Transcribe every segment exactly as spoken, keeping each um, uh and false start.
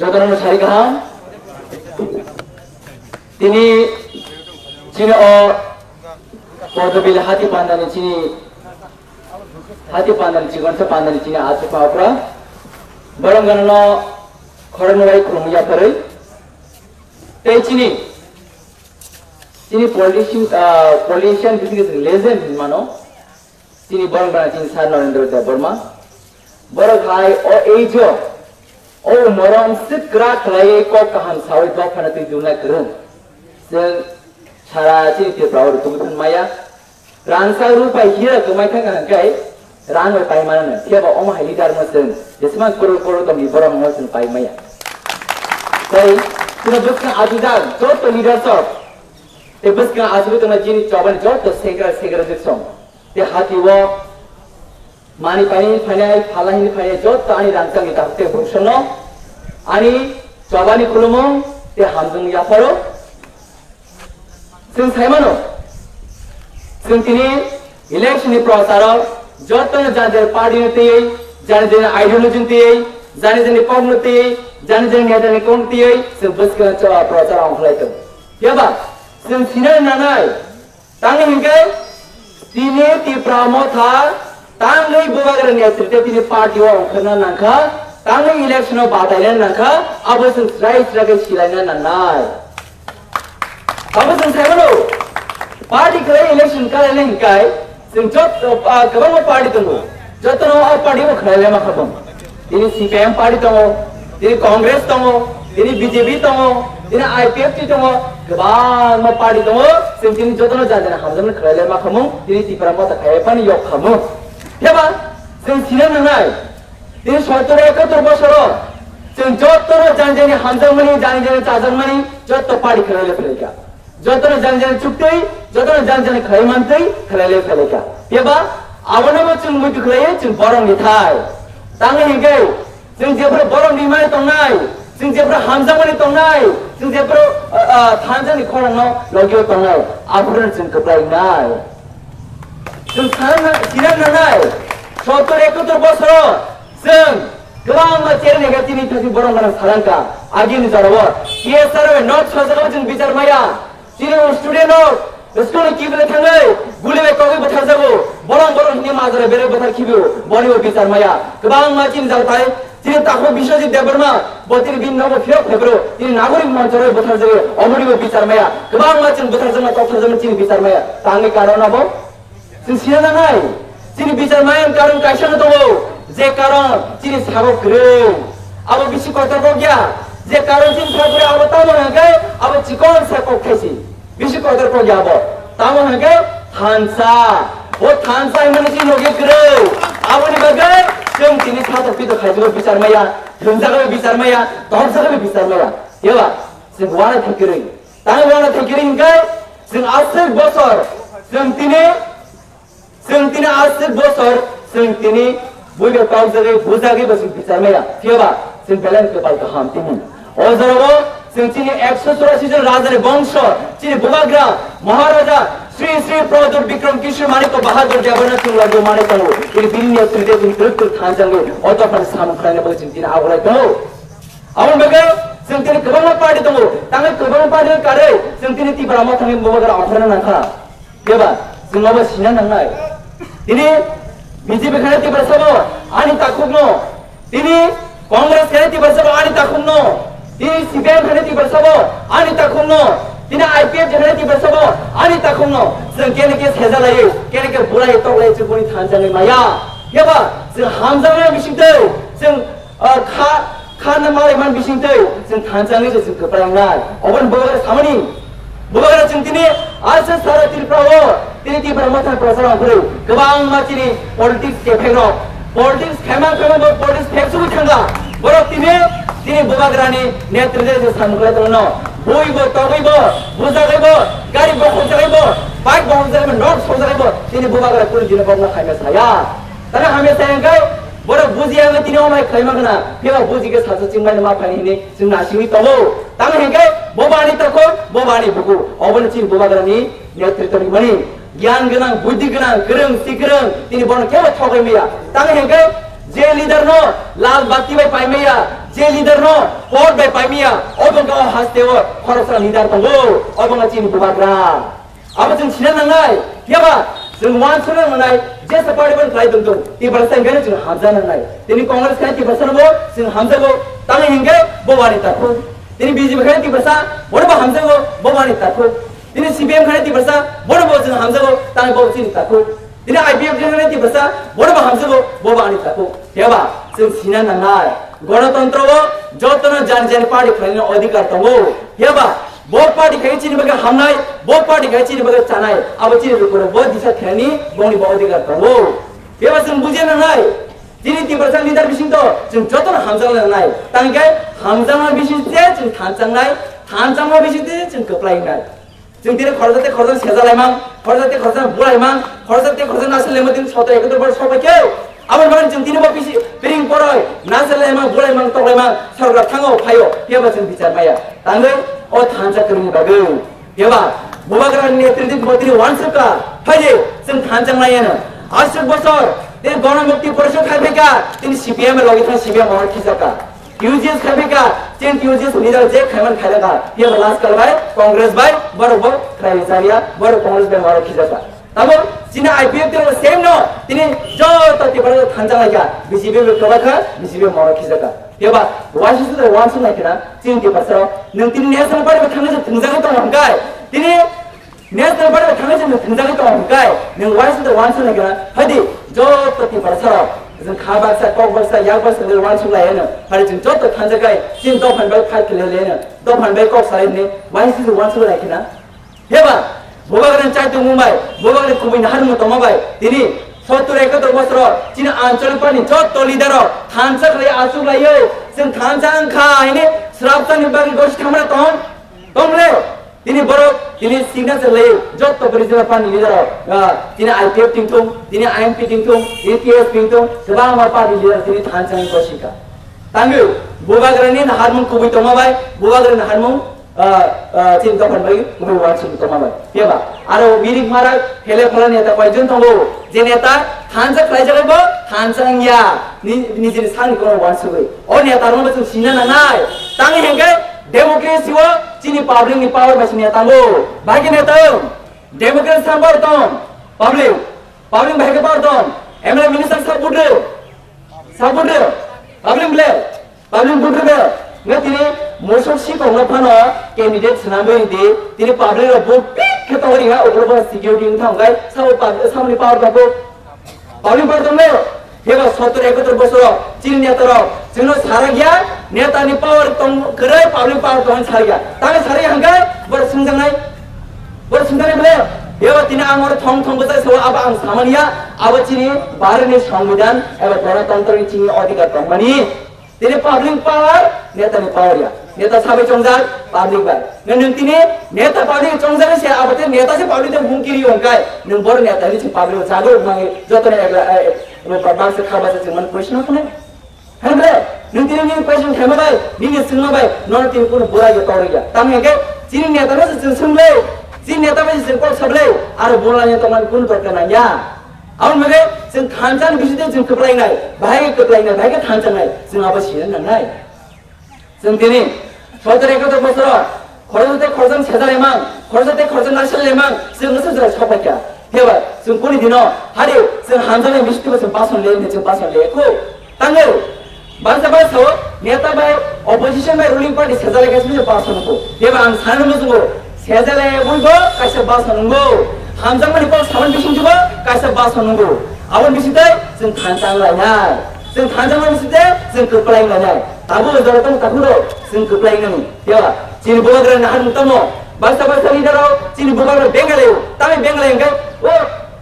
Jotono sari kaham. Tini chini o Pordobil hati pandani chini hati pandani chikon se pandani chini asu pa okra. Borong gana no khorang wai khulum ya pharwi. Tei chini chini politician, ah, politician bising legend hinmano. Chini borok bana chini Sir Narendra Debbarma. Borok hai o age o, o umoro ang swkra khlaiwi kok kaham sawi dophano twi duna kwrwng. Chwng sara chini Tripura o rwtugwi thang maya. Rangchak rwpai hira kwmai thang kha hwnkhe rang bai pai mano. Phiya ba omo hai leader no chwng jesmang crore crore tongni borok no chwng pai maya. Tei chini bwskang ajujak joto leaders rok tei bwskang achugwi tongna chini chobani joto sekra sekra jwk song. Tei hati o mani paini phainai, phala hini phainai joto ani rangchakni takhuk tei bwrwksono ani chobani khulumung tei hamjwng yapharo. Chwng saimano, chwng tini election ni procharo jotono jani jani party no twiwi, jani jani ideology no twiwi, jani jani kok no twiwi, jani jani neta ni kok no twiwi chwng bwskang procharo ongkhlai tongo. Phiya ba chwng sinai nanai, tangwi hinkhe tini Tipra Motha tangwi Bubagra netrite tini party o ongkhorna nangkha, tangwi election o bataina nangkha, abo chwng srai srai khe silaina nangnai. Abo chwng saimano, party khlai election kalaina hinkai, chwng jot, ah, kwbangma party tongo, jotono o party bo khlai lema kha tong. Tini C P I M party tongo, tini Congress tongo, tini B J P tongo, tini I P F T tongo, kwbangma party tongo, chwng tini jotono jani jani hamjakmani khlai lai ma khamung, tini Tipra Motha khai phani yok khamung. Phiya ba, chwng sina nangnai, tini sottor ekattor bosoro, chwng jotono jani jani hamjakmani, jani jani chajakmani, joto party khlai lai phlai kha. Jotono jani jani chuktwi, jotono jani jani khlai mantwi, khlai lai phlai kha. Phiya ba, abono bo chwng muitu khlaiwi chwng borok ni thai. Tangwi hinkhe, chwng jephru borok ni mai tongnai, chwng jephru hamjakmani tongnai, chwng jephru, ah, ah, thansa ni khorang no logi o tongnai, aphuru chwng kwplai nai. Chwng sana, sina nangnai, sottor ekattor bosoro, Chwng kwbangma cherni khe tini thasi borok gana salangka. Agini jorao T S R bai not sajagao chwng bichar maya. Chini o student rok school ni kiphilwi thangwi guli bai kogwi bwtharjago. Bolong bolong hini majra berwi bwthar khibio. Bonibo bichar maya. Kwbangma chini jagtai chini takhuk Biswajit Debbarma bo tini bini nogo phiyok phaibro. Tini nagorik monchoroi bwtharjago. Omonibo bichar maya. Kwbangma chwng bwtharjakma tokthokjakma chini bichar maya. Tangwi karon abo Chwng sina nangnai, chini bichar mayang karon kaisa no tongo, je karon chini sago kwrwi. Abo bisi kotor kok ya, je karon chini sago kwrwi abo tamo hwnkhe abo chikon sa kok khaisi. Bisi kotor kok ya abo. Tamo hwnkhe thansa. O thansa hwnmani chini logi kwrwi. Aboni bagwi chwng tini satok pitok khaijago bichar maya, thwngjagwi bichar maya, tokjagwi bichar maya. Yaba, chwng uana thai kwrwi. Tamo uana thai kwrwi hwnkhe chwng aswk bosor, chwng tini Chwng tini aswk bosor, chwng tini buibai paujagwi, bujagwi bo chwng bichar maya. Phiya ba chwng belai kwpal kaham tini. O jorao chwng chini ekso churashi jon rajani bongso, chini bubagra Maharaja Sri Sri Pradyot Bikram Kishore Manikya Bahadur Debbarma chwng logi manwi tongo. Tini bini netrite chwng twrwk twrwk thansa wngwi o dophani samung khlaina bagwi chwng tini agulai tongo. Aboni bagwi chwng tini kwbangma party tongo, tangwi kwbangma party karwi chwng tini Tipra Mothani bubagra ongkhorna nangkha. Phiya ba chwng abo sina nangnai. Tini B J P khani Tiprasa bo ani takhukno, tini Congress khani Tiprasa bo ani takhukno, tini C P I M khani Tiprasa bo ani takhukno, tini I P F T khani Tiprasa bo ani takhukno. Chwng kene khe sejalaiwi, kene khe bulai toklai chwng boni thansa wngwi maya. Phiya ba chwng hamjaknai bisingtwi chwng Ah, kha, kha na malai man bising twi, chwng thansa wngwi se chwng kwprai wngnai. Oboni bubagra samani, bubagra chwng tini aswk sara Tripura o, tini Tipra Motha prochar wng phuru, kwbangma chini politics kephek rok, politics khaima khaima bo politics phek sugwi thangkha. Borok tini, tini bubagrani netrite se samung khlai tongno. Bui bo, togwi bo, bujagwi bo, gari bo khokjagwi bo, bike bo khokjagwi bo, nok sokjagwi bo, tini bubagra kunu dino bokno khaima saya. Tara hamya saya wngkha, Borok bujiya wngwi tini omai khlaima gana, phiya buji khe sacha chingmani ma phaini hinwi chwng naisingwi tongo. Tamo hinkhe bo bani takhuk, bo bani bukhuk. Oboni chini bubagrani netrito rimani. Giyan gwnang, buddhi gwnang, kwrwng, sikwrwng, tini bono kebo thogwi maya. Tamo hinkhe je leader no lal bati bai pai maya, Leader no vote bai paimiya, obo wngkha o haste o khoroksa leader tongo, obo wngkha chini bubagra. Abo chwng sina nangnai, phiyaba chwng uansukna nangnai, jesa party ban khlai tong tong, Tiprasa hinkhe chwng hamja nangnai. Tini Congress khai Tiprasa no bo chwng hamjago, tamo hinkhe bo wani takhuk. Tini B J P khai Tiprasa, bono bo hamjago, bo wani takhuk. Tini C P M khai Tiprasa, bono bo chwng hamjago, tamo bo chini takhuk. Tini I P F T ni Tiprasa, bono bo hamjago, bo bo ani takhuk. Phiyaba, chwng sina nangnai. Ganatantro o jotono jani jani party khlainani odhikar tongo. Phiyaba, bo party khai chini bagwi hamnai, bo party khai chini bagwi chanai. Abo chini rukuro bo disa khlainani bongni bo odhikar tongo. Phiyaba chwng bujia nangnai. Chini Tiprasa leader bisingto chwng jotono hamjakna nangnai. Tangkhe hamjakma bisingtwi chwng thanchaknai, thanchakma bisingtwi chwng kwplai wngnai. Chwng tini khoroksa tei khoroksa sejalaimang, khoroksa tei khoroksa bulaimang, khoroksa tei khoroksa nasilai mani tini soto ekotor bar sopai khe. Aboni bagwi chwng tini bo bisi piring poroi nasilai mang, bulai mang, toklai mang, sorkar thango phaio, phiyaba chwng bichar maya. Tangwi o thansa kwrwngni bagwi. Phiyaba bubagra ni netriti bo tini wansukha, phaidi chwng thansa maya no. Aswk bosor tini Gona Mukti Porishod khai phaikha, tini C P M logi thang C P M mohor khijakha. U G S khaiphaikha, chini U G S leader je khaiman khailaka, phiyaba last kal bai Congress bai borok bo khlai rijaliya, borok Congress bai borok khijaka. Tamo chini I P F T rok same no, tini joto Tiprasa thansa laikha, B J P bai kwbakha, B J P borok khijaka. Phiyaba waisa sudra wansuk laikha na, chini Tiprasa rok, nwng tini national party bai thangwi thwngjagwi tongo hwnkhai, tini National party thangwi chwng thwngjagwi tongo hwnkhai, nwng waisa tei wansuk nai kha, phaidi joto Tiprasa rok, chwng kha baksa, kok baksa, yak baksa, le wansuk lai hwno, phaidi chwng joto thansa khai, chini dophani bai fight khlai lai hwno, dophani bai kok salai hwnwi, waisa tei wansuk lai khna. Heba, bubagrani chaitung mung bai, bubagrani kubui naharmung tongma bai, tini sottur ekatur bosoro, chini anchalik party joto leader rok, thansa khlai achuk laiwi, chwng thansa wngkha hwnwi, srapsani bagwi gosi thamra tong, tong le. Tini borok, tini signature lai, joto regional party leader rok, ah, tini I P F tingthung, tini I M P tingthung, tini T S P tingthung, kwbangma party leader tini thansa ni gosi kha. Tangwi, bubagrani naharmung kubui tongma bai, bubagrani naharmung, ah, ah, chini dophani bai kubui wansuk tongma bai. Phiyaba, aro mirik marak, phele phala neta koijon tongo, je neta thansa khlai jagai bo, thansa wngya, ni, nijini sakni kono wansugwi. O neta rokno bo chwng sina nangnai. Tangwi hwnkhe, Democracy o chini public ni power bai sini tango. Bahai khe neta wng. Democracy sam power tong. Public. Public bahai khe power tong. M L A minister sa budre. Sa budre. Public ble. Public budre be. Nge tini mosok si kong no phano candidate swnam bai di. Tini public rok bo pik khe tong ri ha. Oklo bo security wng thang kai. Sa o public, sa ni power tong ko. Public bai tong le, heba sottor ekator bosoro chini neta rok chwngno sarak ya, neta ni power tong kwrwi, public power tong sarak ya. Tang sarak ya hangkai, bor sungjangnai, bor sungjangnai bole, heba tini ang oro thong thong bwsai sao abo ang samani ya, abo chini Bharat ni Songbidan eba Ganatantro ni chini odhikar tongmani. Tini public power, neta ni power ya. Neta sabai chongjak, public bai. Nang nung tini neta public chongjak se, abo te neta se public te humki ri ongkai. Nung bor neta ni se public jago mangi joto ne egla, eh, eh, ba, ba se khaba se man question khone. Hendre, nung tini ni question khema bai, nini singma bai, non tini kun bora ge tori ya. Tam henge, tini neta no se sing sing le, tini neta bai se sing kok sable, aro bola ne to man kun to kana ya. Aboni bagwi chwng thansa ni bisingtwi chwng kwplainai, bahai kwplainai, bahai khe thansa nai, chwng abo sina nangnai. Chwng tini sottor ekator bosoro khoroksa tei khoroksa sejalaimang, khoroksa tei khoroksa nasilalaimang, chwng wngsa jora sokphaikha. Heba chwng kuni dino hari chwng hamjaknai bisingtwi chwng bason le hwnwi chwng bason le kho. Tangwi, bangsa bangsa o neta bai opposition bai ruling party sejalai kaisa bwsai basa nungo. Beba ang sana muchungo, sejalai bwi bo kaisa basa nungo. Hamjakmani kok saman bising bo kaisa basa nungo. Aboni bising tei chwng thansa wng lainai. Chwng thansa wng bising tei chwng kwplai wng lainai. Tabuk jora tong takhuk rok chwng kwplai wng nani. Beba, chini bubagra nahar mung tamo. Bangsa bangsa leader rok chini bubagra bengalai o. Tamni bengalai hwnkhe o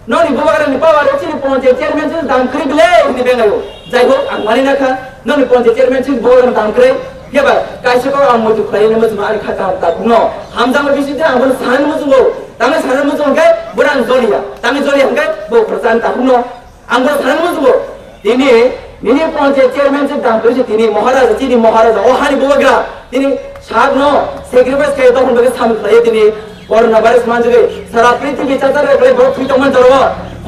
Noni bubagrani power o chini ponche chairman chini dam kwrwi bile hwnwi bengayo. Jai hok, ang mani nakha, noni ponche chairman chini bubagrani dam kwrwi. Phiya ba kaisa kok ang muitu khlai nai muchungo ani kha kaham takhukno. Hamjakma bisingtwi ang bono sanani muchungo. Tangwi sanani muchungo hwnkhe bono ang joliya. Tangwi joliya hwnkhe bo khoroksa ani takhukno. Ang bono sanani muchungo. Tini nini ponche chairman chini dam kwrwi se tini Maharaja, chini Maharaja, o hani bubagra. Tini sakno sacrifice khe dophani bagwi samung khlaiwi tini coronavirus manjagwi sara prithibi chachar rok le borok thwi tongmani jora o.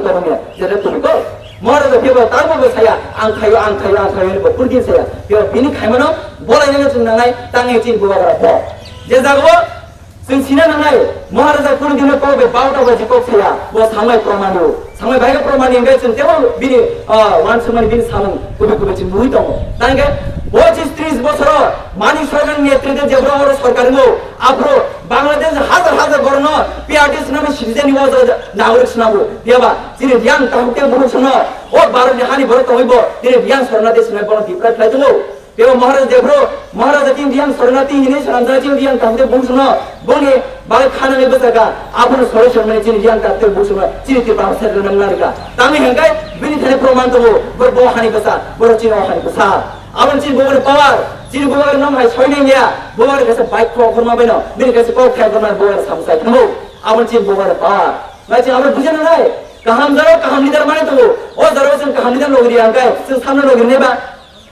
tongmani, jeta tubui kok. Maharaja phiyaba tangbo bo saya, ang khayo, ang khayo, ang khayo, bo purgin saya. Phiyaba bini khaimano bolainani chwng nangnai, tangwi chini bubagra bo. Je jagao chwng sina nangnai, Maharaja Kunudino kok bai bauta baji kok saya, bo samai promani, samai bai promani hingke chwng tebo bini, ah, wansukmani bini samung kubui kubui chwng nugwi tongo. Tangke bo chis tris bosoro Manik Sarkarni netrite jebra oro sarkar wngo, aphuru Bangladesh hajar hajar borokno P R T swnamwi citizen ni o jaga nagorik swnamwi. Phiyaba chini Reang kaham khe bukhuk swngo, o Bharat ni hani borok tongwi bo chini Reang Saranati swnai bono deprive khlai tongo. Tebo Maharaja Debro, Maharaja chini Reang Saranati hinwi swnamjak chini Reang kaham khe bukhuk swngo, boni bagwi khanani bwsaka, abono solution mani chini Reang kaham khe bukhuk swngo, chini Tripura side rwna narwkha. Tamni hwnkhe bini thani proman tongo, bo, bo hani bwsa, borok chini o hani bwsa. Aboni chini bubani power, chini bubani nong hai soi nang ya, bubani kaisa bike kok khorma baino, bini kaisa kok khai khorma bubani samsai thango. Aboni chini bubani power. Nai chini aboni bujana nai, kaham jaro kaham leader mani tongo. O jaro chwng kaham leader logiri angkai, chwng samno logiri neba.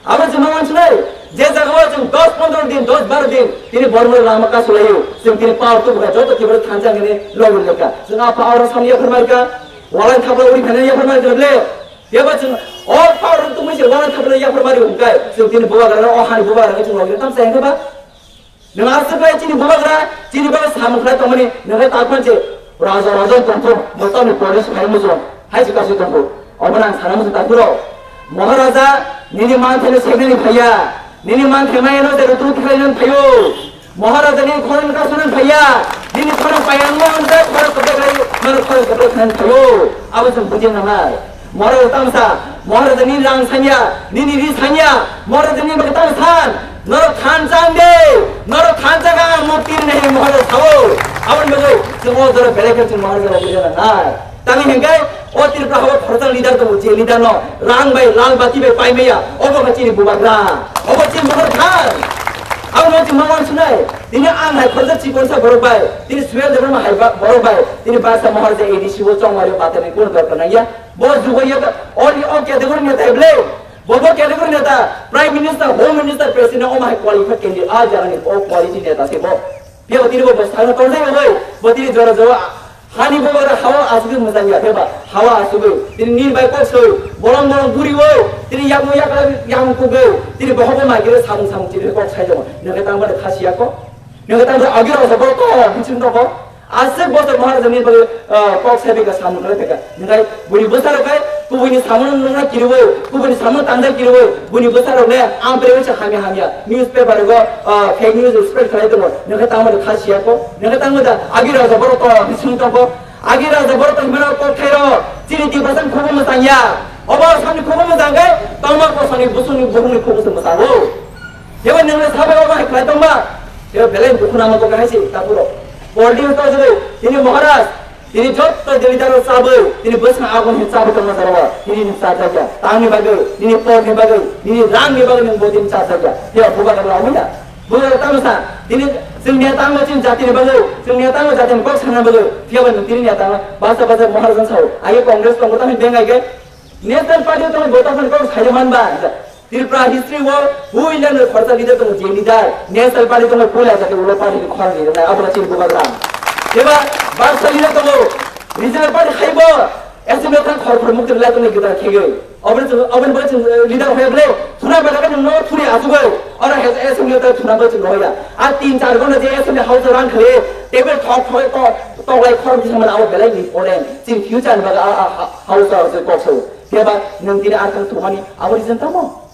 Aboni chini mangan sunai, je jaga o chwng dos pondro din, dos baro din, tini bormor lama kasulayo, chwng tini power tubuka, joto kiboro thansa ngini logiri lekha. Chwng a power o samya khorma rika, walai thapla uri thani ya khorma rika le. Phiya ba chwng o power rok tongmani se uana thapla yapharmani hwnkhe chwng chini bubagra o hani bubagra chwng logirok tamo chayang khe ba? Nwng aswk khlai chini bubagra chini bagwi samung khlai tongmani nwng khe tak phan se raja raja tongthok mwtangni police khai muchung hai se kasu tongthok. Obo nang sana muchung takhurok. Maharaja nini manthani seknani phaiya, nini manthai mayano je rutung khlai nang phaio. Maharajani khorang kasuna phaiya, nini khorang payang mo anda khorang kebek lai, mano khorang kebek khan phaio. Abo chwng buji nangnai. Maharaja tamsa, Maharajani rang sanya, nini ri sanya, Maharajani bwtang san, norok thansa ang de, norok thansa kha ang mukti nahi Maharaj sao. Aboni bagwi chwng o jora belai khe chwng Maharaj rok buji nangnai. Tamni hwnkhe o Tripura hao khoroksa leader tongo, je leader no rang bai lal bati bai pai maya, obo khe chini bubagra, obo chini bubagra thang. Abo no chwng ma uansuknai, tini ang hai khoroksa chikonsa borok bai, tini Suel Debbarma hai ba-, borok bai, tini Baksa Maharaja A D C o chongmari bathani kono dorkar nangya. Bo jugo ya only o category neta eble, bo bo category neta, Prime Minister, Home Minister, President, omo hai qualified candidate, a jagani o quality neta se bo. Phiya bo tini bo bwskango tongjak bai, bo tini jora jora hani bubagra hawa asugwi mwchang ya, phiya ba hawa asugwi. Tini nini bai kok soi, bolong bolong buri o, tini yakung yakla yakung kugwi, tini bohogo maigire samung samung tini kok sai tongo. Nokhe tang bade khasi yako. Nokhe tang bade agi rok sa borok to, biching toko. Aswk bosor Maharaja ni bagwi, ah, kok sai bika samung nokhe teka. Nokhe buni bwsarok hai, Kubuni samung nungna kiriwi, kubuni samung tangda kiriwi, buni bwsarok ne ang previous hamya hamya newspaper go, ah, fake news spread khlai tongo. Nokhe tamo da khasiya ko, nokhe tamo da agi raja borok to bising toko, agi raja borok to himano kok thairo, chini ti basang khubu mwsang ya, obo samni khubu mwsang khe tongma kosoni busungni buhungni khubu se mwsango. Jebo nungna sabai obo hai khlai tongma, jebo belai dukhu nama kok hai se tapuro. Politics to jebo, tini Maharaj, tini jotto Delhi daro chabwi, tini bwswng agun hin chabwi tongma jaro, tini hin chajakya. Tamni bagwi, nini porni bagwi, nini rangni bagwi nini bodin chajakya. Phiya bubagra lamaya. Bubagra tamo sa, tini chwng neta wngma chini jatini bagwi, chwng neta wngma jatini kok sana bagwi. Phiya ba nung tini neta wngma basa basa Maharaj wng sao. Age Congress tongo tamni bengai ge. National Party tongo bota phani kok sayo manba. Tripura history o puila no khorsa leader tongo je leader, National Party tongo puila jate ulo party ni khorang ni rwnai, abo chini bubagra. Eba baksa leader tongo, regional party khaibo, assembly thang khor khor mukti lai tongo gitar khegwi. Oboni chwng, oboni bai chwng, eh, leader hoya ble, thuna bela khe no thuni asugwi, ora he assembly ta thuna bai chwng hoya. A tin char gona je assembly house rang khale, table thok thok to, toklai khor bisa mana abo belai important. Chini future ni baga a, a, a, house house kok so. Keba nung tini arkang thumani, abo reason tamo.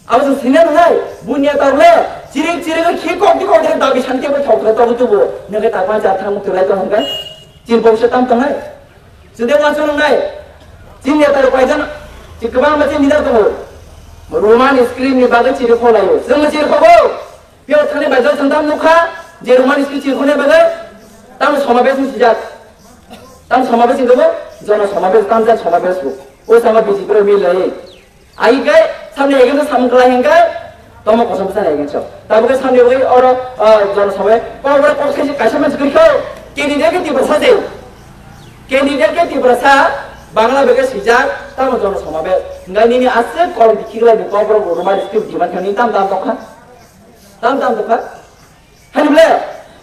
Abo chwng sini nangnai, bunya tawle, chirik chirik khi kok di kok di dabi santi abo thok thok tubu. Nang khe takma jar thang mutu lai tong hwnkhe, chini bongso tam tongnai. Chwng de wansa nangnai. Chini ya taru paijan, chi kwbang ma chini leader tongo. Roman script ni bagwi chiri kholaio. Chwng chiri khogo. Pio thani bai jol chwng tam nukha je Roman script chiri khonai bagwi tam samabes ni sijak. Tam samabes ni gobo jono samabes tam jak samabes bu. O sama B J P ro mil lai. Ai kai samni egen samung khlai hingkai tomo kosom sana egen so. Tabuk samni bai oro jono samabes ko ora ko kaisa mansi kri kho. Candidate ke tiba saje. Candidate ke Tiprasa Bangla bege sijak tamo jono samabe. Ngai nini aswk kolom dikhi lai ni kok borok ruma script demand kani tam tam tokha. Tam tam tokha. Hani ble.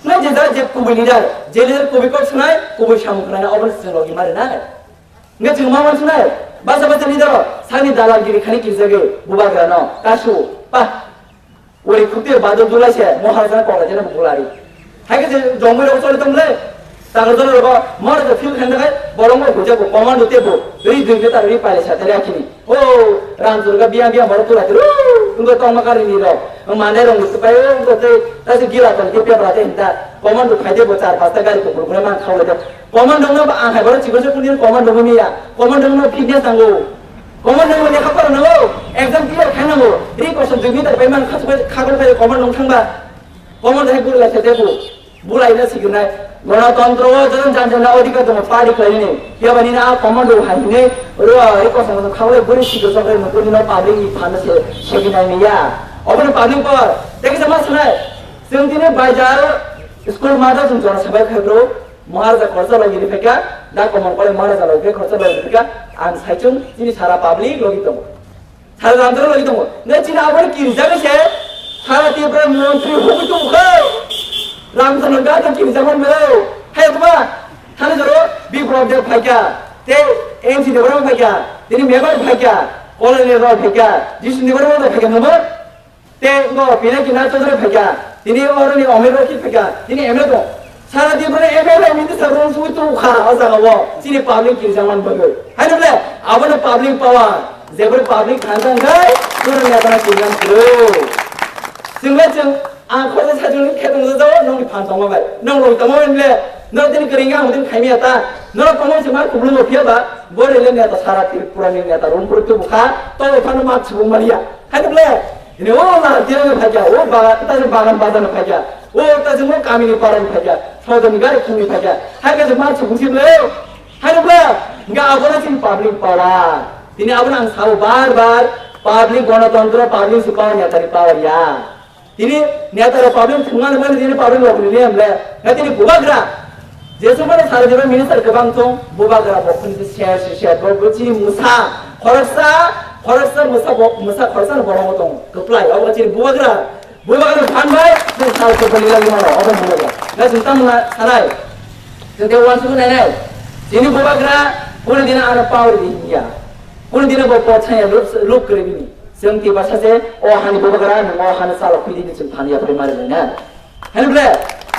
Ngai je jara je kubui leader, je leader kubui kok sanai, kubui samung khnai obo se logi mari nai. Ngai chwng ma wan sanai. Basa basa leader sani dalal giri khani kijage bubagra no kasu pa. Uri khuktir badal dulai se, Maharaja na kola jena bugulari. Hai ke je jongoi rok choli tong le. Tagar jona rok, Maharaja feel khan dagai, bolong bo buja bo, commando te bo, ri dui meter ri pale sa tele akini. O, Ram Durga biya biya moro tula tiru, ungo tong ma kari ni rok. Mane rong tu pai, ungo te, ta se gila tong te pia bra te hinta. Commando khai de bo char pasta gari ko bro man khau le de. Commando no ba ang hai boro chikon se kunir commando no miya. Commando no fitness nango. Common nang lekha pora nango, exam clear khai nango. Ri kosom dui meter bai man khasuk khagol khai common nang thangba. Common hai guru lai khete bu. Bulai na signai. Gonatantro o jan jan jan odhikar tongo party khlaini. Yabani na common do hai ne. Ro ri kosom kosom khagol buri sikir sok ri nukuni no public ni phanda se seginai ni ya. Oboni public power. Teki sama sunai. Sing tini bai jaro school mada sung jona sabai khai bro. Maharaja khorsa logini phaikha, da komon kole Maharaja logi khorsa logini phaikha, ang saichung chini sara public logi tongo. Sara Ramchandra logi tongo. Ne chini aboni kirijagwi se, sara Tripura montri hugui tongkha. Ramchandra gata kirijagman mero. Hai tuma, thani joro Biplab Deb phaikha, te N C Debbarma phaikha, tini Mebar phaikha, Colonel Rao phaikha, Jisu Debbarma phaikha, nomo. Te ngo Pinaki Nath Chaudhary phaikha, tini oroni Amir Rokhi phaikha, tini M L A tong. Sara Tripura M L A minister rong sui tu kha o jaga o, chini public kirijak man bagwi. Hai nokle, abono public power, jebor public thansa hwnkhe, chwng neta na kirijak phuru. Chwngla chwng, ang khorsa sajwk ni khetong jao, nongni phan tongma bai. Nong roi tongma bai nokle, noro tini kwrwngya ang tini khaimya ta. Noro tongma se ma kubulung o phiya ba, bo rele neta sara Tripura ni neta rong phuru tu kha, to phano ma subung maliya. Hai nokle, Ini o la tiang ni phaikya, o bagan, ta jeng bagan bazar ni phaikya, o ta jeng o kami ni para ni phaikya, sojon gari khum ni phaikya, hai ka jeng mar chukung sim le, hai nukla, hingke abo no chini public power. Tini abo no ang sao bar bar, public gonotantro, public si power, netari power ya. Tini netari public thwngmani mani tini public rok ni niyam le, na tini bubagra. Jesumani sari jeba minister kwbang tong, bubagra bo khun se share se share bo bo chini musa, khoroksa, khoroksa musa bo, musa khoroksa no borok tong, kwplai, obo chini bubagra, bubagra phan bai, chini sal kwplai lagi mano, obo bubagra. Na chini tamna sanai, chini te uansuk nai nai, chini bubagra, kunu dina ano power di ya, kunu dina bo pochaya lup, lup kre bini. Chwng tiprasa se o hani bubagra nwng o hani chalo khwidi ni chwng thani yaphai mari nai na. Hani ble,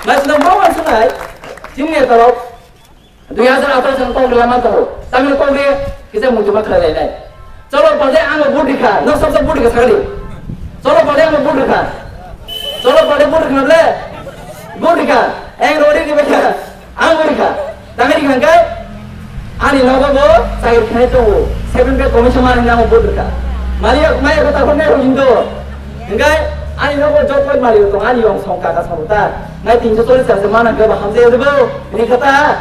na chwng mo wan sunai, chini ne talo, dui hazar atharo chwng kok rila man tongo. Tamil kok ri kisa muchuma khlai lai nai. Chalo pade ang vote rikha, no sab sab vote rikha sagadi. Chalo pade ang vote rikha. Chalo pade vote rikha ble. Vote rikha. Eng rori ki bekha. Ang ori kha, tangri kha khe, ani nogo bo chakri khnai tongo, seven pay commission mani nango bo dukha. Mali, mai ko ta khonai ro hindo. Hingkai, ani nogo job koi mali tong, ani yong song kaka song ta. Ngai tinso choli sa se mana gaba hamse yebo, ni khata.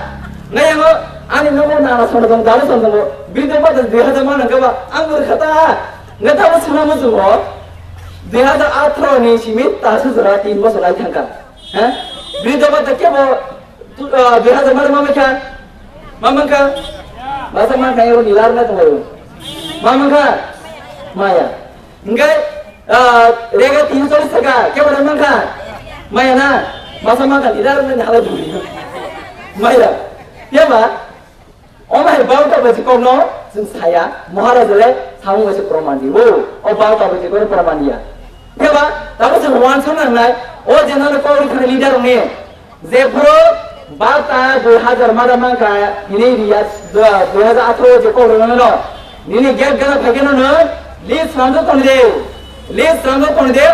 Ngai yango, ani nogo nana song tong, daru song tong, bini ba dui hazar mana gaba, ang ori khata. Ngai ta bo sima mo sungo, dui hazar atharo ni simi ta su jora tin bosor lai thangka. Ha? Bini ba ta kebo, Tu, ah, dui hazar mari ma mankha? Ma mankha? Masa mankha, ero nilar na tonglaio. Ma mankha? Maya. Hingkai, ah, rega tin chollis taka, kebo na mankha? Maya na? Masa mankha, nilar na halai tonglaio. Maya. Yaba? O mai bauta baji kokno chwng saya, Maharaja le samung bai se proman di. O, o bauta baji kokno proman diya. Yaba? Tabo chwng wansuk nangnai, o je nang kok rikha leader ni. Jephuru bata dui hazar mada mankha hini riya, dui hazar atharo je kok rwmano, nini gate gana phaikhe no nwng list swnamjak tongdi, list swnamjak tongdi,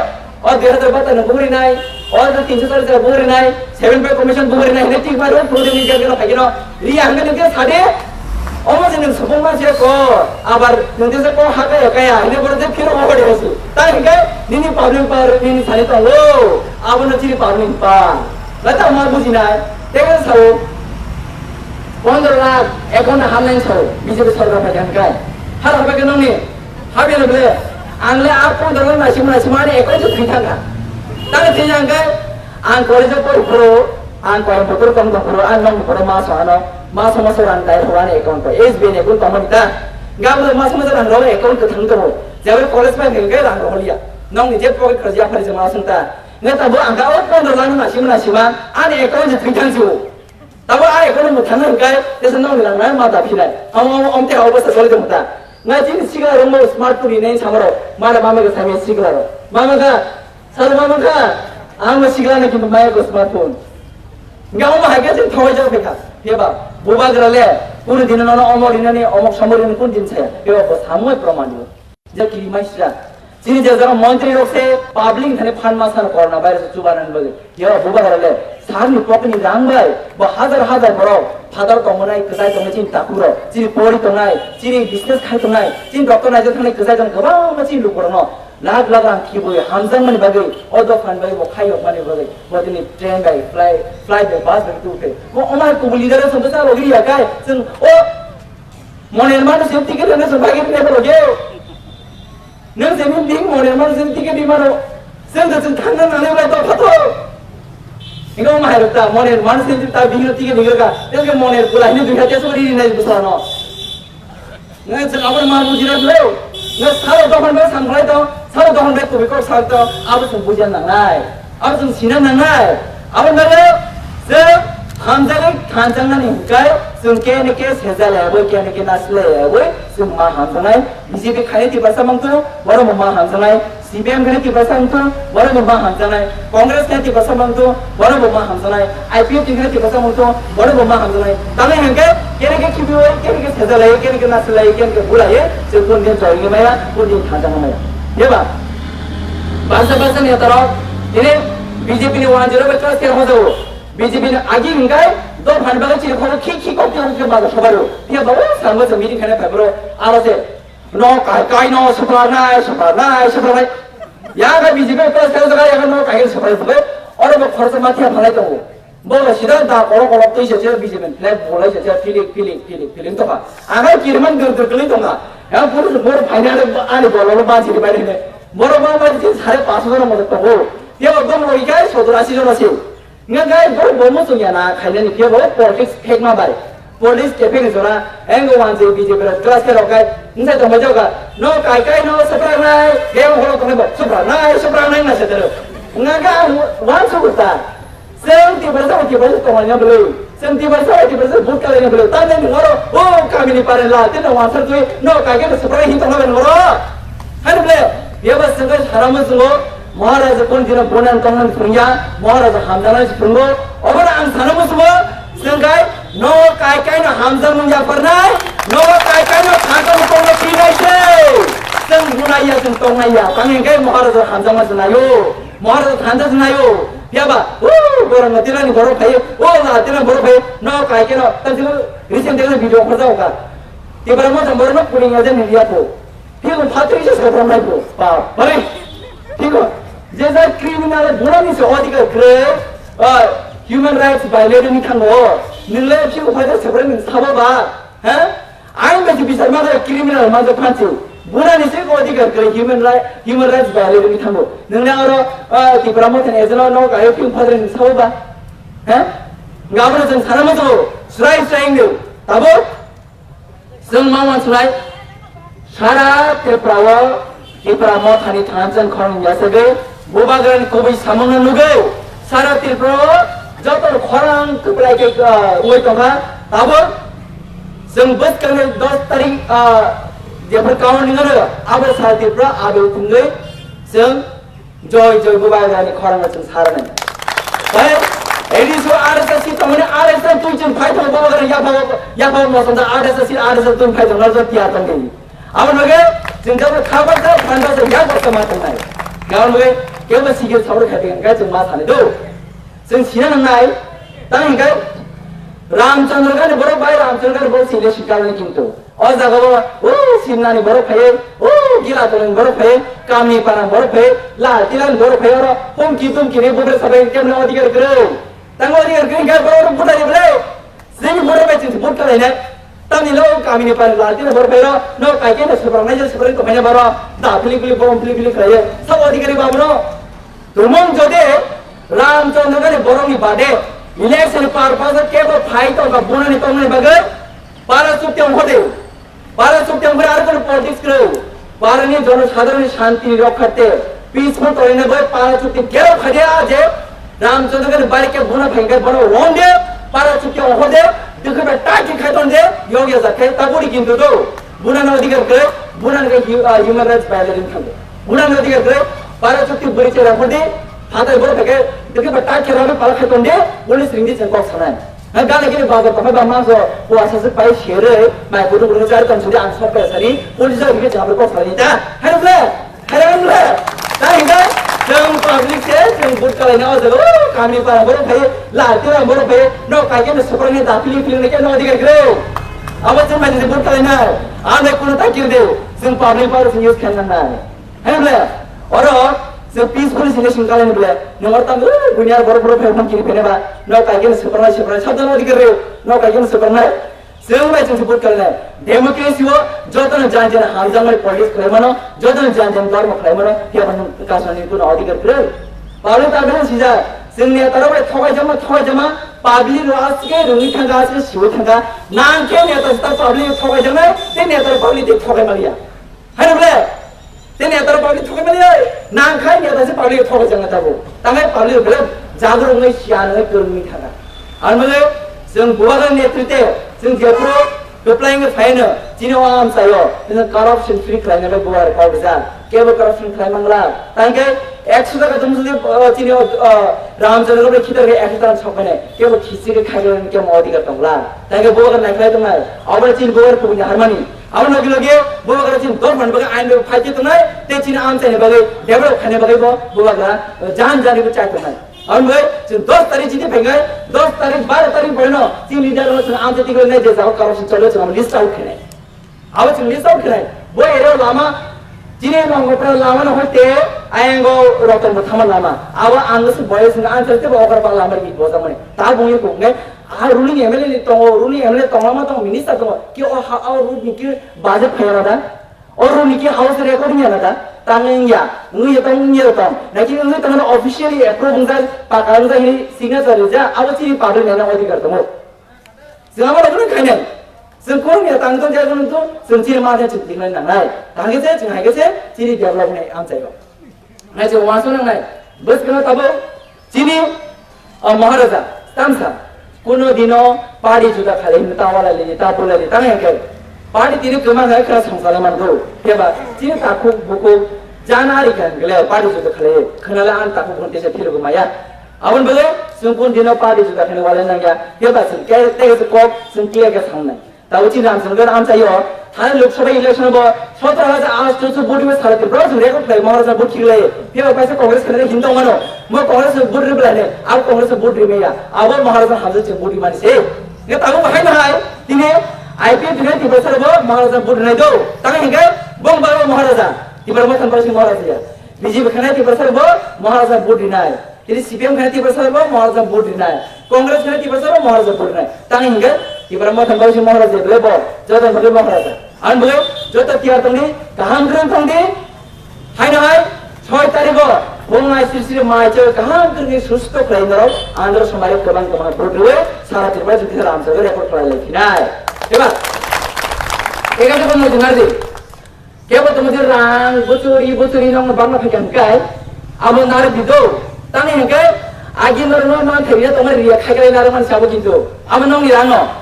o dui hazar bata no bugri nai, o tinso chollis bugri nai, seven pay commission bugri nai, hini tik bai rw phuru nini gate gana phaikhe no riya hwnwi nini sadi, Omo se nwng subung ma se ko, abar nwng tesa ko ha kaya kaya, hine boro je phiro obo de osu. Ta hingke nini public power nini sani tongo, abono chini public pa. Ba ta ma bujinai, tesa sao, pondro lakh account hamnai sao, B J P sorkar pai kha hingkai. Har habai ke nongni, habai le bele, ang le a pondro lakh nasi mana, si mana account se thwi thangka. Ta thwi thangkai, Ang college o pori phuru, ang Coimbatore tong tong phuru, ang nong phuru ma so ano, ma so ma so rang dai phuru ani account ko, S B I ni account tongmani ta. Gabro ma so ma so rang rok account ko thang tongo. Jabra college pai hingke rang rok liya. Nong ni je pocket khorja phari jama sung ta. Nge ta bo ang ka o pondro lakh na sima na sima, ani account je thang thang siu. Tabo ai kono mwthangna hwnkhe tesa nokni rang nai ma da phinai. Amo amo omte ha obostha choli tongkha ta. Ngai chini sikla rok no smartphone rinai samaro. Mara mama ga samya sikla rok. Mama ga, sar mama ga. Ang sikla na kintu maya ko smartphone. Nga omo hai khe thawai jak phaikha. Pheba bubagra le kunu dino nono omo rinani omok somor rinani kun din saya. Pheba bo samoi proman yo. Je kiri mai sira. Chini je jaga montri rok se public thani phan ma san corona virus chubanan bagwi. Yo bubagra le sarni pocket ni rang bai bo hajar hajar borok phadar tongmani kwchai tongmani chini takhuk rok, chini pori tongnai, chini business khai tongnai, chini doctor naijak thani kwchai tong kwbangma chini luku rokno lakh lakh rang khibwi hamjakmani bagwi o dophan bai bo khai yokmani bagwi bo tini train bai flight flight bai bus bai tubukhe. Bo omai kubui leader song bwsa rogri ya kai chwng o Moner mano se ticket rwna se bagwi rwna borok yo. Nwng se nwng ding moner mano se ticket di mano. Seng da seng thangna nang le to phato. Ino ma hai ta moner mano se ta bini ticket di ga. Teng ke moner pula hini dui hajar sori ni nai busa no. Nwng se abar ma buji ra lo. Nwng salo dokan ba sang lai to. Salo dokan ba kubi kok sal to. Abu sung buji nang nai. Abo chwng sina nangnai. Abo nalo chwng hamjagwi thanjaknani hwnkhe chwng kene ke sejalaiwi, kene ke nasilaiwi chwng ma hamjaknai. B J P khaini tiprasa mangthu, borok bo ma hamjaknai. C P M khaini tiprasa mangthu, borok bo ma hamjaknai. Congress khaini tiprasa mangthu, borok bo ma hamjaknai. I P F T khaini tiprasa mangthu, borok bo ma hamjaknai. Tamni hwnkhe kene ke khibiwi, kene ke sejalaiwi, kene ke nasilaiwi, kene ke bulaiwi chwng kundin joywi maya, kundin thanjaknai maya. Diba? Bangsa bangsa netarok tini B J P ni one zero bai class ten hojago. B J P ni agi hingkai dophani bagwi chini khoro khi khi kok tei kok tei bago sobario. Phiya bago sango se meeting khaina phai bro. Aro se no kai kai no supranai supranai supranai. Ya ga B J P class ten jaga ya ga no kai supranai phai. Oro bo khorsa ma thia phalai tongo. Bo sida da kolo kolo twi se se B J P flag bolai se se filik filik filik filik tokha. Aga kirman gur gur kli tongkha. Ya police bor phaina ani bolo ba chiri bai ne. Boro ma bai tin sare paso jona mo tongo. Phiya bo dong loi kai sotor asi jona se. Nga gai bor bo mo sung ya na khaina ni phiya bo politics phek ma bai. Politics ke phek jona engo wan je B J P ro class ke ro kai. Nse tong mo joga. No kai kai no supranai. Ge holo tong bo supranai supranai na se tero. Nga ga wan su ta. Chwng Tiprasa bai Tiprasa tonglaina bwlwi. Chwng Tiprasa bai Tiprasa vote kalaina bwlwi. Tamni nwng oro o kamini pareng la tei nwng wansar twi no kaike no swprai hin tongna bwlwi oro. Hani bwlwi biyaba chwngkhe sana muchungo Maharaja kon dino bonan tongna phwrwngya, Maharaja hamjaknai se phwrwngo. Obono ang sana muchungo chwngkai no kaikai no hamjakmung yapharnai, no kaikai no thangkang tongna phinai se. Chwng bunaiya chwng tongnaiya, tangwi hwnkhe Maharaja hamjakma se naio. Maharaja thanda se naio. Phiya ba, o, borok no tilani borok phai, o, la tilani borok phai, no kai keno, tam sini recent days video khorja oka. Tipra mo jang borok no puling aja ni liya po. Phiya ko phatri se sokram nai po. Ba, bari. Thiko, je ja criminal buna ni se odhikar kre, ah, human rights violate ni thango. Nile phiya ko phatri se sokram ni sabo ba, ha? Ain bai se bisar ma khe criminal ma khe phansi. Buna ni se ko adhikar kre human right, human rights violate ni thango. Nang na oro, ah, Tipra Motha ni agent no ka yo ping phadre ni sao ba. He? Gabra jeng sana ma so. Srai srai nge. Tabo? Jeng ma wan srai. Sara Tripura o Tipra Motha ni thansa khorang yasagwi bubagrani kubui samungno nugwi sara Tripura o joto khorang kwplai khe, ah, wngwi tongkha. Tabuk chwng bwskangni dos tarik, ah, jephru counting wngkha, abo sara Tripura abo thwngwi chwng joy joy bubagrani khorangno chwng saranai. Bai, A D C o R S S si tongmani R S S twi chwng phai tongo bubagrani yaphao yaphao mosonda R S S si R S S twi phai tongo tiyar tongdi. Abo noge chwng jabo khabar da phanda se yak baksa ma tongnai. Gabon noge kebo sikhe sauri khati hingkai chwng ma thani do. Chwng sina nangnai, tang hingkai Ramchandra Gandhi borok bai Ramchandra Gandhi borok sile sikal ni kintu. O jaga o, o Simna ni borok phai, o Gila Tolong borok phai, Kamni Parang borok phai, Lal Tila ni borok phai oro, hum ki tum ki ni budre sabai kemne odikar kre. Tang odikar kre ka borok budre bre. Sini borok bai ching bud kalai ne. Tang ni lo Kamni Parang Lal Tila borok phai oro, no kai ke na suprang nai suprang ko phai ne baro, da pili pili borom pili pili khlai. Sa odikar ba bro. Tumung jodi Ramchandra Gandhi borokni bade election purpose kebo phai tongkha bunani tongmani bagwi para chukti ongkhode. Para chukti ongkhode aro kono politics kwrwi. Parani jonosadharonni shanti rokkharthe peaceful tongwina bagwi para chukti kebo khadia je Ramchandra Gandhi bari ke buna phai khe bono wonde para chukti ongkhode dukhe ba taki khai tonde yog ya jakhe taburi kintu do bunani odhikar kwrwi bunani khe hu-, ah, human rights violation thango. Bunani odhikar kwrwi para chukti buri chera khode Hatai borok hai khe, tei khe ba tak khe rami pala khai tong de, police ring di chwng kok sanai. Ha, gana gini bazar tong ba ma so, puasa se pai sere, mai kudu kudu chari tong suri ang sok pai sari, police rok ring di chwng kok sanai ta. Hai rok le, hai rok le. Ta hinga, chwng public se, chwng vote kalai na o jaga, o, kami para borok hai, la tira borok hai, no kai khe no super ni da feeling feeling ne khe no diga kre. Abo chwng mai se vote kalai na, ang dai kuno ta kir de, chwng public para chwng use khan nang nai. Hai ble, oro, se peaceful solution kalai ni ble, nang oro tang, uh, bunyar borok borok phai phang kiri phene ba, no kai khe no separate separate, sabda no dikar reo, no kai khe no separate. Chwng bai chwng support kalai nai. Democracy o joto no jan jan hamjakmani politics khlai mano, joto no jan jan dormo khlai mano, phiya ba nwng kasani kuno odhikar kwrwi. Pablo ta bini sijak, chwng neta rok bai thokai jama, thokai jama, public rok aswk rwngwi thangkha, aswk siwi thangkha, nang khe neta se ta public thokai janai, tei neta rok public tei thokai maliya. Hai rok le, Tei neta rok public thokai mani oi. Nang khai neta se public thokai jang neta bo. Tangai public rok belai jagur wngnai siya nwngnai kwrwngwi thangkha. Ang male chwng bubagra netrite chwng jephuru kwplai wngwi phaino chini o amchaio chwng corruption free khlaina bai bubagra kok rijak. Kebo corruption khlai mangla. Tangkhe ekso taka tong sudi, o, chini o, o, Ramchandra bai khitar khe ekso taka sok mane. Kebo khichi khe khai khe kemo odhikar tongla. Tangkhe bubagra naikhlai tongnai. Obo chini bubagra kubuni harmani. Abo logi logi bubagra chini dormani bagwi ain bai phai khe tongnai, tei chini amchaini bagwi develop khaina bagwi bo bubagra jan jani bo chai tongnai. Abo bai chini dos tarik chini phainai, dos tarik, baro tarik boino chini leader rok chini amchai tigwi nai je jaga corruption chole chini list out khainai. Abo chini list out khainai. Bo ero lama chini Longopra lama no hoite ayango Roton bo thama lama. Abo ang se boy sing amchai te bo okar pa lama ri bo jamani. Ta bungni koknai. Ah, ruling M L A ni tongo, ruling M L A tongo, ma tongo, minister tongo. Ki o ha, o road ni ki budget phai na da? O road ni ki house record ni na da? Tang ya, ngi ya tong, ngi ya tong. Na ki ngi tong officially approve ngi paka ngi ni signature ja, abo chini public na odhikar tongo. Sing abo rok ni khainai. Sing kor ni tang tong ja tong tong, sing chini ma ja chini nai nai. Tang ke se, sing hai ke se, chini develop nai am chayo. Nai se wansuk nangnai. Bwskango tabuk chini, o, Maharaja tamsa kuno dino party juda khalai hinwi ta walai lini, ta bulai lini, tang hwnkhe party tini kwma khe khra songchale mango. Phiya ba chini takhuk bukhuk jana ari kha hwnkhe le party juda khalai khwnale ang takhuk bukhuk tesa philugwi maya. Aboni bagwi chwng kun dino party juda khainwi walai nangya. Phiya ba chwng ke tei kok chwng clear khe sangnai. Tabuk chini Ramchandra amchaio, thani Lok Sabha election bo sotro hajar aatso vote bai sara Tripura chwng record khlai, Maharaja vote khiklai. Phiya kaisa Congress khainai himtong mano. Mo Congress vote ri belai ne, abo Congress vote ri meya. Abo Maharaja hamjak chwng vote ri mani se. Nge tabuk bahai bahai, tini I P F ni Tiprasa bo Maharaja vote rinai do. Tang hingke bong ba Maharaja. Tipra Motha Maharaja ya. B J P khainai Tiprasa bo Maharaja vote rinai. Tini C P M khainai Tiprasa bo Maharaja vote rinai. Congress khainai Tiprasa bo Maharaja vote rinai. Tang hingke Tipra Motha Maharaja Maharaja bole bo, joto bole Maharaja. Ang bole joto tiyar tongdi, kaham kwrwng tongdi. Haino hai, soi tarikh o, phung nai sri sri mai choi kaham kwrwngwi susto khlai norok, andro somai kwbang kwbang vote rwi, sara Tripura juti Ramchandra record khlai lai phinai. Eba, ega joto mo dinardi. Kebo tongmo je rang bwchwri bwchwri nokno bangma phaikha hwnkhe abo narwk di do. Tamni hwnkhe agi norokno man thaiya tongma riya khaiklai narwk mani sabo kintu abo nokni rangno.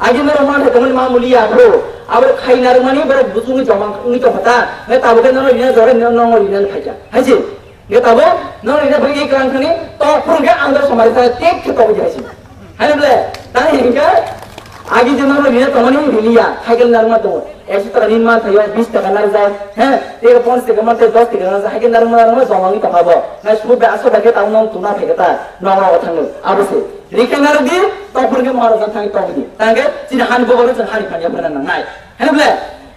Agi norok man thai tongmani ma muliya bro. Abo khai narwk mani borok buchungni joma wngwi tongkha ta. Hwnkhe tabukhe nono rina jora nono rina phaikha. Hai se. Hwnkhe tabuk nono rina bagwi kwrwng thani tok phuru hwnkhe ang doro somari thani tek khe tokdi hai se. Haino ble, tang hingke, agi je norok rina tongmani riliya, cycle narwkma tongo. Ekso taka rin man thaio, bis taka narwkjak, he, tei ponchas taka man tei dos taka narwkjak, haike narwkma narwkma joma wngwi tongkha bo. Nai sumut bai aswk bai khe tamo nong tungna phaikha ta, nong rogo thangwi, abo se. Rikha narwk di, topor khe Maharaja thangwi tong di. Tangkhe chini hani bobo rok chwng hani phan yapharna nangnai. Hwnwi ble,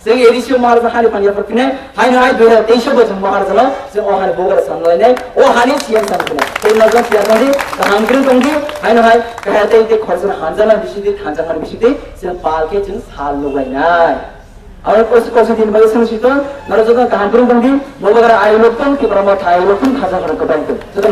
chwng A D C o Maharaja hani phan yaphar phine, haino hai dui hajar teis o bo chwng Maharaja no chwng o hani bobo rok sanlainai, o hani C M san phine. Tei nokjong tiyar tong di, kaham kwrwng tong di, haino hai kaham tei tei khoroksa hanjakmani bisingtwi, thanjakmani bisingtwi, chwng pal khe chwng sal luklainai. Aro kosi kosi din bai sung sito, naro joto kaham kwrwng tong di, bobo gara ayo lok tong, Tipra Motha ayo lok tong, khaja khorok kwbang tong. Joto